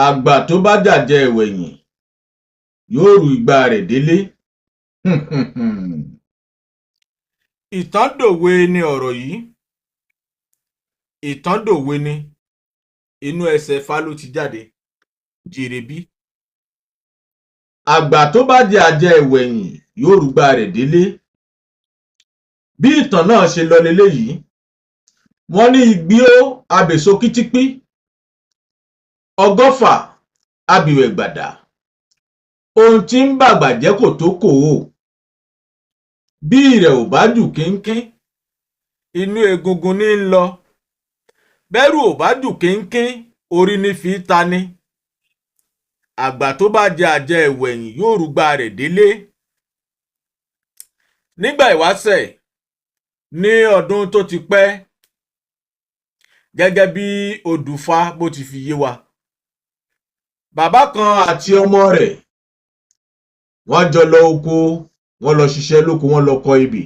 Àgbà tó bá jàjẹ ìwẹ̀yìn yóò rú igbá rẹ̀ délé. Ìtàn dòwe ni ọ̀rọ̀ yìí. Ìtàn dòwe ni. Inú ẹsẹ̀ Ifá ló ti jáde. Jèrèbí. Àgbà tó bá jẹ àjẹ ìwẹ̀yìn yóò rúgbà rẹ̀ délé. Bí ìtàn náà ṣe lọ leléyìí, wọ́n ní igbó abèso kítípí, 120 abìwẹ̀gbàdà, ohun tí ń bàgbà jẹ́ kò tó kò ó. Bí ìrẹ̀ ò bá jù kínkín, inú egungun ní ń lọ. Bẹ́rù ò bá jù kínkín, orí ní fi ta ni. Àgbà tó bá jẹ àjẹ ìwẹ̀yìn yóò rúgbà rẹ̀ délé. Nígbà ìwáṣẹ̀ ní ọdún tó ti pẹ́, gẹ́gẹ́ bí odùfá bó ti fi yé wa, bàbá kan àti ọmọ rẹ̀ wọ́n jọ lọ oko, wọ́n lọ ṣiṣẹ́ lóko, wọ́n lọ kọ ebè.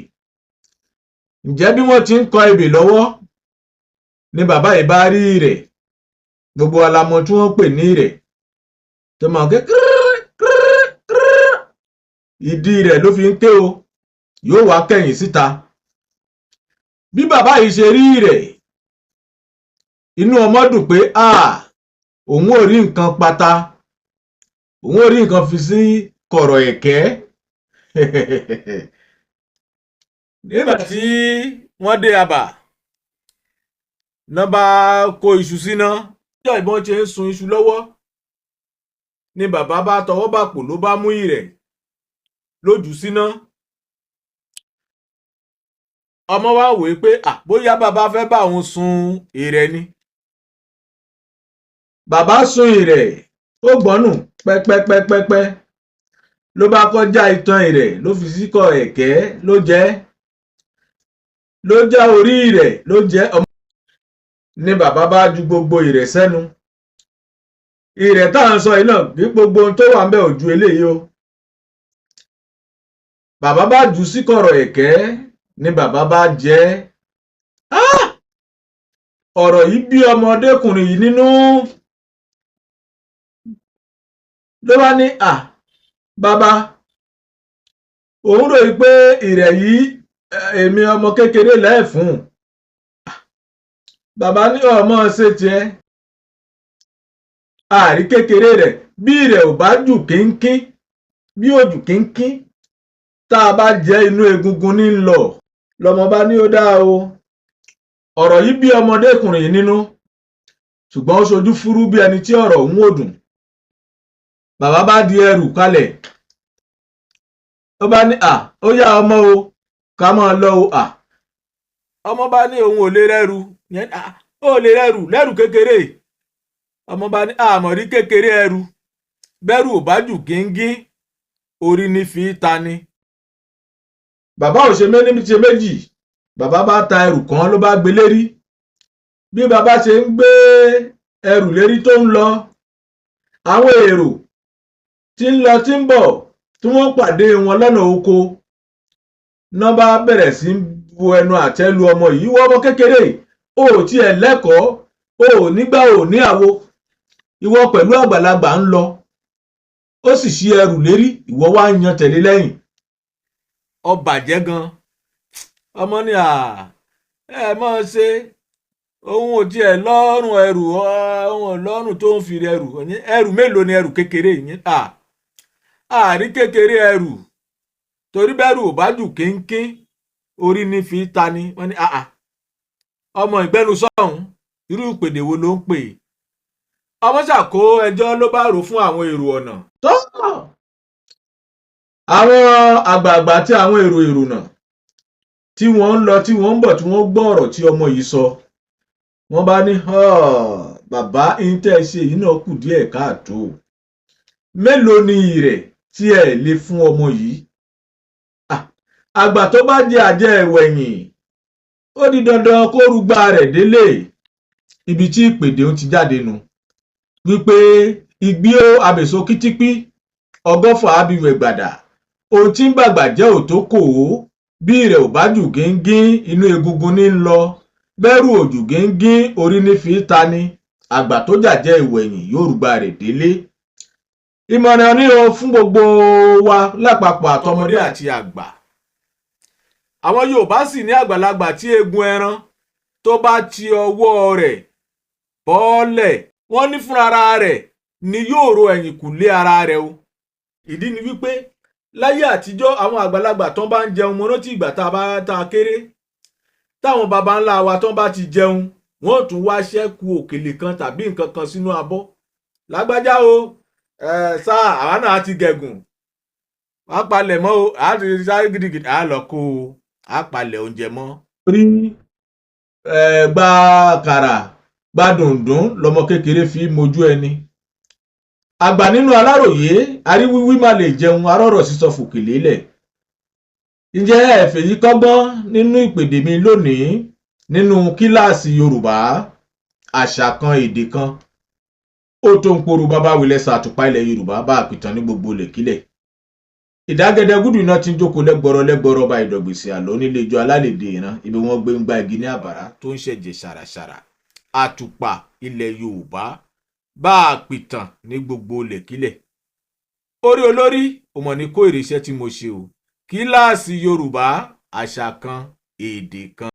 Ǹjẹ́ bí wọ́n ti ń kọ ebè lọ́wọ́ ni bàbá yìí bá rí ìrẹ̀. Gbogbo wa la mọ̀ tí wọ́n pè ní ìrẹ̀ tó máa ń ké kírírírírírírí. Ìdí rẹ̀ ló fi ń ké o, yóò wá kẹ̀yìn síta. Bí bàbá yìí ṣe rí ìrẹ̀, inú ọmọ dùn pé a òun ò rí nǹkan pata, òun ò rí nǹkan fi sí kọ̀rọ̀ ẹ̀kẹ́. Nígbà tí wọ́n dé abà, ná bá kó iṣu síná. Bí ìbọn ṣe ń sun iṣu lọ́wọ́ ni bàbá bá tọwọ́ bàpò ló bá mú ìrẹ̀ ló jù síná. Ọmọ wa wòó pé à bóyá bàbá fẹ́ bá òun sun ìrẹ̀ ni. Bàbá sun ìrẹ̀, ó gbọ́nù pẹ́pẹ́pẹ́pẹ́, ló bá kọjá itan ìrẹ̀ ló fi síkọ̀ ẹ̀kẹ́ ló jẹ́, ló já orí ìrẹ̀ ló jẹ́. Ọmọ ni bàbá bá ju gbogbo ìrẹ̀ sẹ́nu. Ìrẹ̀ tá à ń sọ yìí náà, bí gbogbo ohun tó wà ńbẹ̀ ò ju eléyìí o. Bàbá bá jù ú sí kọ̀rọ̀ ẹ̀kẹ́ ni bàbá bá jẹ ẹ́. Ọ̀rọ̀ yìí bí ọmọdékùnrin yìí nínú. Ló bá ní à bàbá, òun rò pé ìrẹ̀ yìí èmi ọmọ kékeré lẹ́ẹ̀fún. Bàbá ní ọmọ ṣe tiẹ̀. Àrí kékeré rẹ̀ bí ìrẹ̀ ò bá jù kínkín, bí ò jù kínkín, tá a bá jẹ inú egungun ní lọ. Lọmọ bá ní ó dáa o. Ọ̀rọ̀ yìí bí ọmọdékùnrin yìí nínú, ṣùgbọ́n ó ṣojú fúrú bí ẹni tí ọ̀rọ̀ òun ò dùn. Bàbá bá di ẹrù kalẹ̀. Ó bá ní à ó yá ọmọ o, ká máa lọ o à. Ọmọ bá ní òun ò lè rẹ́rù. Ó lè rẹ́rù lẹ́rù kékeré. Ọmọ bá ní àmọ̀rí kékeré ẹrù. Bẹ́rù ò bá jù gíngín, orí ní fi ta ni. Bàbá ò ṣe méní ṣe méjì. Bàbá bá ta ẹrù kan ló bá gbé lérí. Bí bàbá ṣe ń gbé ẹrù lérí tó ń lọ, àwọn èrò tí ń lọ tí ń bọ̀ tí wọ́n pàdé wọn lọ́nà oko, ná bá bẹ̀rẹ̀ sí bu ẹnu àtẹ́ lu ọmọ yìí. Wọ́n ọmọ kékeré, o ò tiẹ̀ lẹ́kọ̀ọ́, o ò nígbà ò ní àwo, ìwọ pẹ̀lú àgbàlagbà ń lọ, ó sì ṣí ẹrù lérí, ìwọ wá ń yan tẹ̀lé lẹ́yìn. Ó bàjẹ́ gan. Ọmọ ní à ẹ mọ̀ ṣe òun ò tiẹ̀ lọ́rùn ẹrù, òun ò lọ́rùn tó ń fi ẹrù. Ẹrù mélòó ni ẹrù kékeré yìí? À àrí kékeré ẹrù, torí bẹ́rù ò bá jù kínkín, orí ní fi ta ni. Wọ́n ní àà ọmọ ìgbẹ́nu sọ̀hún, irú ìpèdè wo ló ń pè? Ọmọ ṣàkó ẹjọ́ ló bá rò fún àwọn èrò ọ̀nà. Tó àwọn àgbààgbà àti àwọn èrò ìrònà tí wọ́n ń lọ tí wọ́n ń bọ̀ tí wọ́n gbọ́ ọ̀rọ̀ tí ọmọ yìí sọ, wọ́n bá ní bàbá ìǹtẹ́ ṣe yìí náà kù díẹ̀ káàtó. Mélòó ni ìrẹ̀ tí ẹ lè fún ọmọ yìí? Àgbà tó bá jẹ àjẹ ìwẹ̀yìn, ó di dandan kó rúgbà rẹ̀ délé. Ibi tí ìpèdè ń ti jáde nu wípé igbó abèso kítípí, 120 abìwẹ̀gbàdà, ohun tí ń bàgbà jẹ́ ò tó kò ó. Bí ìrẹ̀ ò bá jù gíngín, inú egungun ní ń lọ. Bẹ́rù ò jù gíngín, orí ní fi ta ni. Àgbà tó jàjẹ́ ìwẹ̀yìn yóò rúgbà rẹ̀ délé. Ìmọ̀ràn ni o fún gbogbo wa lápapọ̀, àtọmọdé àti àgbà. Àwọn Yorùbá sì ní àgbàlagbà tí eegun ẹran tó bá ti ọwọ́ rẹ̀ bọ́ọ̀lẹ̀, wọ́n ní fúnra rẹ̀ ni yóò ro ẹ̀yìnkùlé ara rẹ̀ o. Ìdí ni wípé láyé àtijọ́, àwọn àgbàlagbà tán bá ń jẹun, mo rántí ìgbà tá a bá tá a kéré, táwọn baba ńlá wa tán bá ti jẹun, wọ́n tún wá ṣẹ́kù òkèlè kan tàbí nǹkan kan sínú abọ́. Lágbájá o, ẹ sáà, àwa náà ti gẹ̀gùn, wàá palẹ̀ mọ́ o, àá ti sáré gidigidi, àá lọ kó o, àá palẹ̀ oúnjẹ mọ́. Rí ẹ gba àkàrà gba dùndún lọmọ kékeré fi mojú ẹni àgbà nínú Aláròyé. Aríwíwí má lè jẹun, arọ́rọ̀ sísọ fòkèlè lẹ̀. Ǹjẹ́ ẹ fèyí kọ́gbọ́n nínú ìpèdè mi lónìí nínú kíláàsì Yorùbá, àṣà kan, èdè kan? Ó tó ń poru bàbá wílẹ̀ sàtùpá ilẹ̀ Yorùbá, bá a pìtàn ní gbogbo ilẹ̀kílẹ̀. Ìdágẹdẹ gúdù iná ti ń jókòó lẹ́gbọ̀rọ̀ lẹ́gbọ̀rọ̀, ọba ìdọ̀gbèsè àlọ́ nílé ijó alálèdè ìran, ibi wọ́n gbé ń gbá igi ní àbàrá tó ń ṣẹ̀jẹ̀ ṣàràṣàrà. Àtùpà ilẹ̀ Yorùbá, bá a pìtàn ní gbogbo ilẹ̀kílẹ̀. Orí olórí òmò ní kó èrè iṣẹ́ tí mo ṣe o. Kíláàsì Yorùbá, àṣà kan, èdè kan.